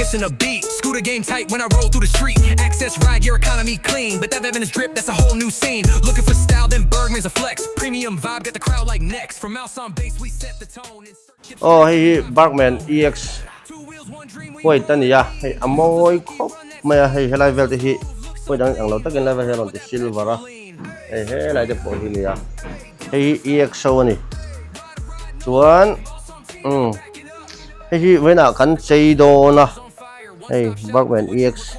missing a beat. Scooter game tight when I roll through the street. Access ride your economy clean. But that Veven's drip, that's a whole new scene. Looking for style, then Burgman's a flex. Premium vibe, got the crowd like next. From mouse on base, we set the tone. Aw hei hi Burgman EX white a ni a, hei a mawi khawp mai a, hei helai vel te hi pawi dang ang lo takin lai vel hi a rawn ti silver a, hei helai te pawh hi a ni a, hei hi EXO a ni chuan umm hei hi vawiinah kan chei dawn a, hei Burgman EX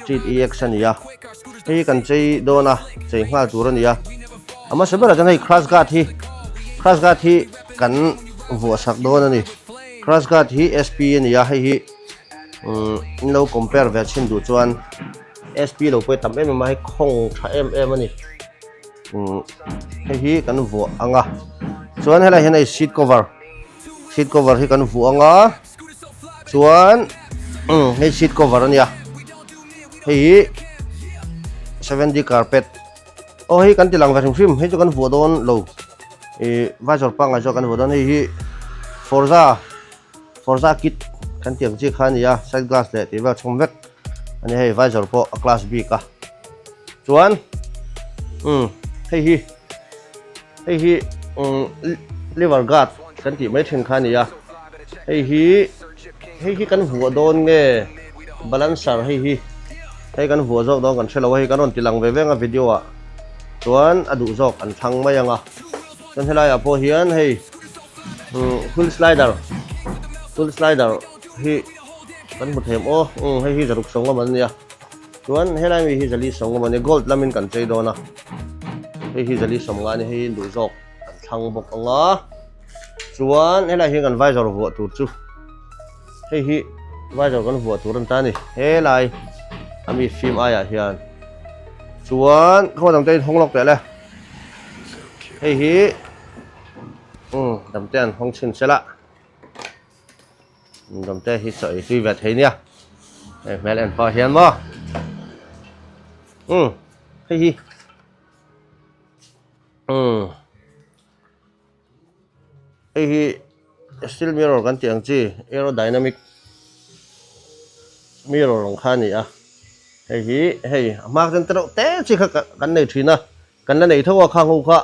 street EX a ni a, hei hi kan chei dawn a, chei nghal tur a ni a, a hmasa berah chuan hei crash guard hi crash guard hi. Kan vuah sak dawn a ni. Crash guard hi SP a ni a, hei hi umm in lo compare ve chhin duh chuan SP lo pawh hi tam em em a, hei khawng tha em em a ni. Umm hei hi kan vuah ang a, chuan helai hian hei seat cover, seat cover hi kan vuah ang a, chuan umm hei seat cover a nia, hei hi 7D carpet. Aw hei kan ti lang ve hrim hrim hei chu kan vuah dawn lo ih visor pangngai chu kan vuah dawn hei hi forza forza kit kan tih ang chi kha a ni a side glass leh tih vel chhawm vek a ni hei visor pawh a class bik a chuan umm hei hi hei hi umm liver guard kan tih mai thin kha a ni a hei hi hei hi kan vuah dawn nge balancer hei hi hei kan vuah zawk dawn kan hrelo a hei kan rawn ti lang ve veng a video ah chuan a duh zawk an thlang mai ang a chuan helai ah pawh hian hei umm wheel slider wheel slider hi kan hmu them aw umm hei hi zaruk sawngawm an nia. Chuan helai mi hi zali sawngawm a ni, gold lamin kan chei dawn a, hei hi zali sawmnga a ni, hei hi duh zawk kan thlang bawk ang a, chuan helai hi kan visor vuah tur chu hei hi visor kan vuah tur a ni ta a ni, helai a mi fim aiah hian chuan khaw dang te in hawng lawk teh le, hei hi umm damte an hawng chhin se la. Dawmte hi chaw ei tui ve thei nia hei hmel en pah hian maw umm hei hi umm hei hi steel mirror kan tih ang chi aerodynamic mirror ang kha a ni a hei hi hei a hma chuan tereuh te chi kha kan nei thin a kan la nei tho a khang ho kha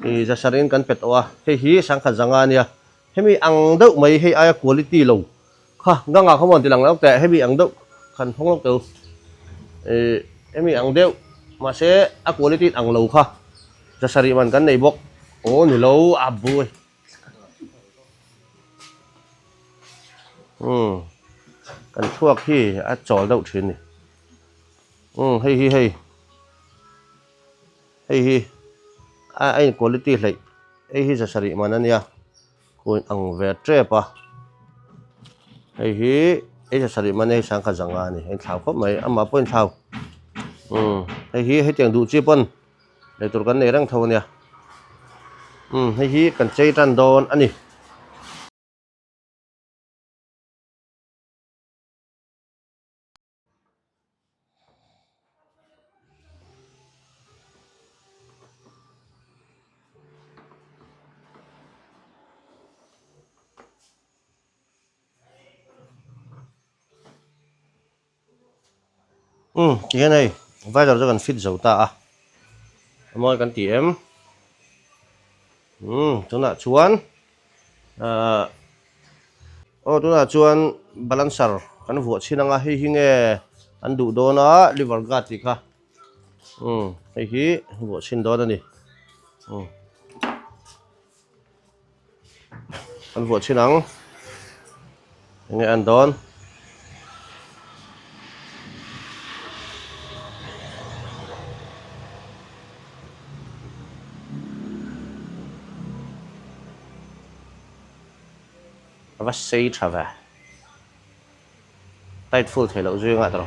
ih zasarh in kan pe tawh a hei hi sangkhat zanga a nia. Hemi ang deuh mai hei aia quality lo kha ganga kha mawn ti lang lo teh hemi ang deuh khan hawng lo teu ih hemi ang deuh mahse a quality ang lo kha zasarih man kan nei bawk aw ni lo a buai umm kan thluak hi a chawl deuh thin ni umm hei hi hei hei hi a a in quality hleih. Hei hi zasarih man a nia, khawi ang ve tep a, hei hi hei zasarih man a hei sangkhat zanga a ni, a inthlau khawp mai, amah pawh a inthlau, umm hei hi hetiang duh chi pawn lei tur kan nei reng tho a nia, umm hei hi kan chei tan dawn a ni. Umm tihian hei visor chu kan fit zo ta a a mawi kan ti em umm tunah chuan ahh. Aw tunah chuan balancer kan vuah chhin anga hei hi nge an duh dawn a liver guard tih kha umm hei hi vuah chhin dawn a ni umm kan vuah chhin ang enge an dawn. A va sei tha ve. Tight full thei loh zui ngah tawh.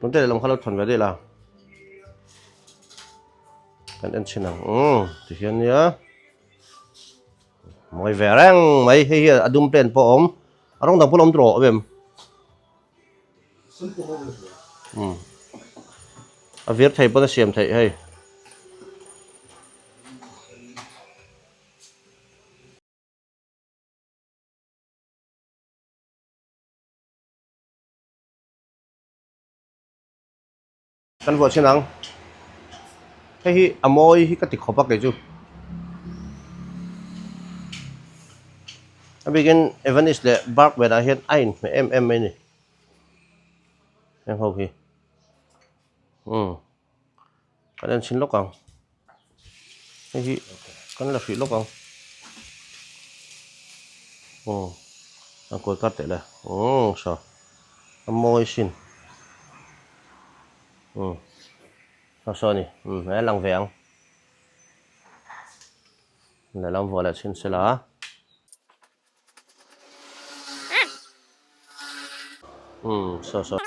Tun te lehlam kha lo thawn ve daih la. Kan en chhin ang. Umm ti hian nia. Mawi ve reng mai hei hi a dum pen pawh a awm. A rawng dang pawh la awm tawh em? A vir thei pawn a siam theih hei. kan vuah chhin ang. Hei hi a mawi hi ka ti khawp a kei chu. A bikin Evanis leh Bergman ah hian a inhmeh em em mai a ni. Heng ho hi. Umm kan en chhin lawk ang. Hei hi kan la hrih lawk ang. Umm a kawi kar teh le. Umm saw a mawi sin. Umm saw saw a ni. Umm a lang ve ang. Lehlam vuah leh chhin sela. Umm saw saw.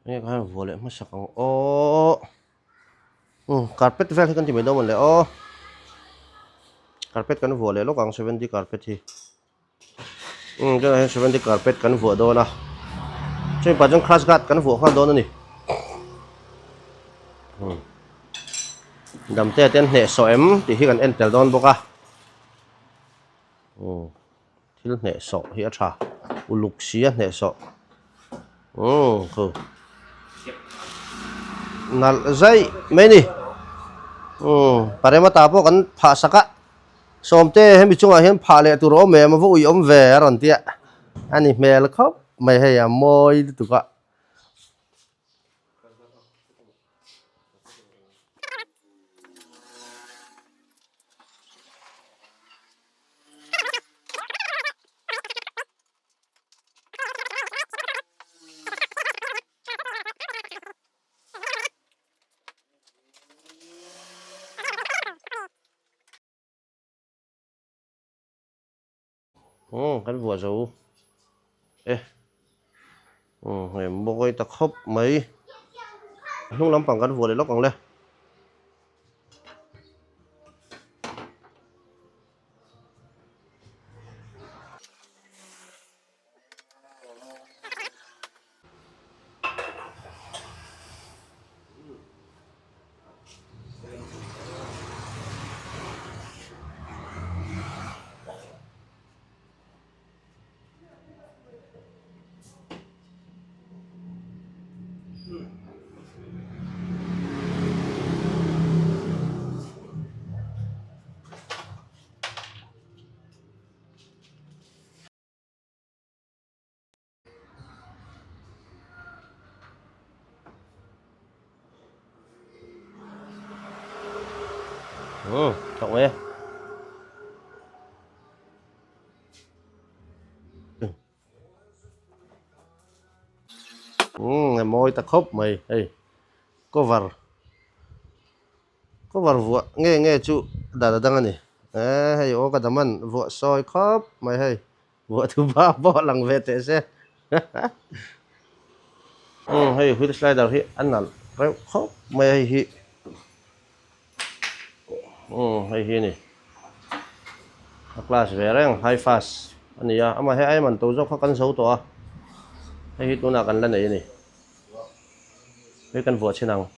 Enge khan vuah leh hmasak ang aw. Umm carpet vel hi kan ti mai dawn mawnle aw. Carpet kan vuah leh lawk ang 7D carpet hi. Umm tunah hian 7D carpet kan vuah dawn a. Chumi pah chuan crash guard kan vuah nghal dawn a ni. Umm damte te an hnehsawh em tih hi kan en tel dawn bawk a. Umm thil hnehsawh hi a tha uluk si a hnehsawh umm khu nalh zaih mai a ni umm parema ta pawh kan phah sak a sawmte hemi chungah hian phah leh tur a awm em a va ui awm ve a rawn tia a ni hmel khawp mai hei a mawi lutuk a. Umm kan vuah zo e umm hei mawi ta khawp mai hnung lampang kan vuah leh lawk ang le. Umm thawk mai e. Umm a mawi ta khawp mai hei cover cover vuah nge nge chu dan a dang a ni eh hei aw ka dam an vuah sawi khawp mai hei. Vuah thu ba pawh a lang ve teh se. Umm hei wheel slider hi a nalh reuh khawp mai a hei hi. Umm hei hi a ni. A class ve reng high fast a ni a, amah he ai man to zawk kha kan zo tawh a. Hei hi tunah kan la nei a ni. Hei kan vuah chhin ang.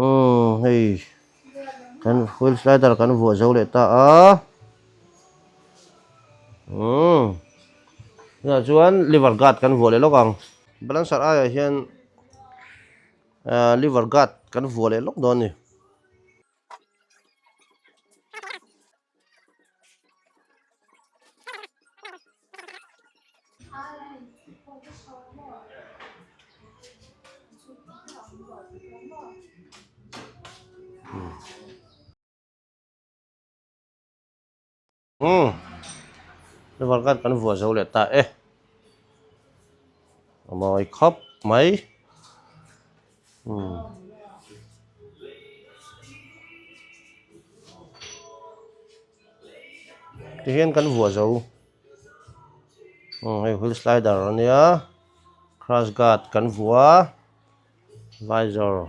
Umm hei kan wheel slider kan vuah zo leh ta a umm tunah chuan liver guard kan vuah leh lawk ang balancer aiah hian ahh liver guard kan vuah leh lawk dawn a ni. Umm level khan kan vuah zo leh ta e a mawi khawp mai umm. Tihian kan vuah zo umm hei wheel slider ania crash guard kan vuah a visor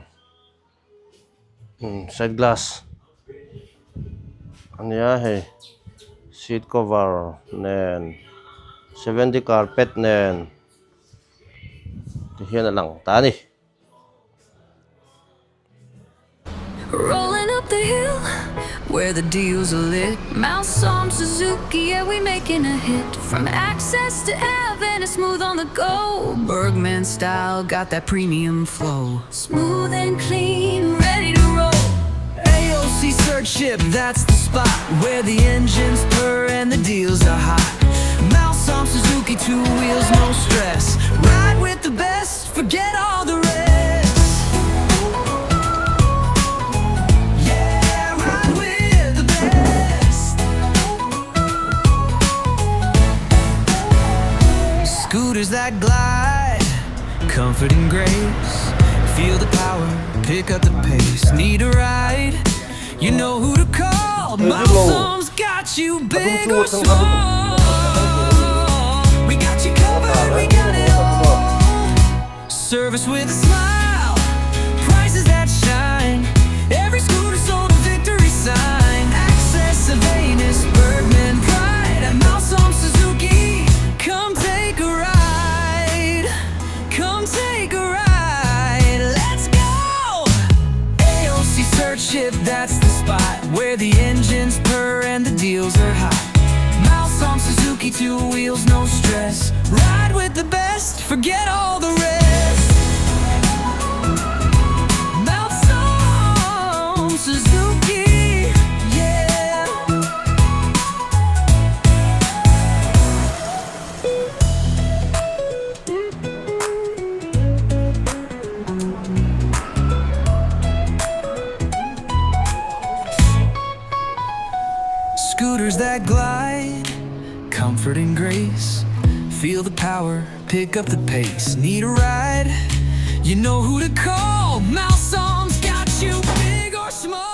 umm side glass ania hei seat cover nen 7D carpet nen tihian a lang ta a ni. Where the deals are lit. Malsawm Suzuki, yeah, we making a hit. From access to Evan, it's smooth on the go. Burgman style, got that premium flow. Smooth and clean, ready to roll. AOC search ship, that's the spot where the engines purr and the deals are hot. Malsawm Suzuki, two wheels, no stress. Ride with the best, forget all the rest. Yeah, ride with the best. Scooters that glide, comfort and grace. Feel the power, pick up the pace. Need a ride, you know who to call. Malsom's got you big or small. We got you covered, we got it all. Service with a smile, prices that shine. Every scooter sold a victory sign. Access Avenus, Bergman Pride, at Malsawm Suzuki. Come take a ride. Come take a ride. Let's go! AOC search ship, that's the spot where the engines purr and the deals are hot. Malsawm Suzuki, two wheels, no stress. Ride with the best, forget all the rest. Malsawm Suzuki, yeah. Scooters that glide, comfort and grace. Feel the power, pick up the pace. Need a ride? You know who to call. Malsom's got you, big or small.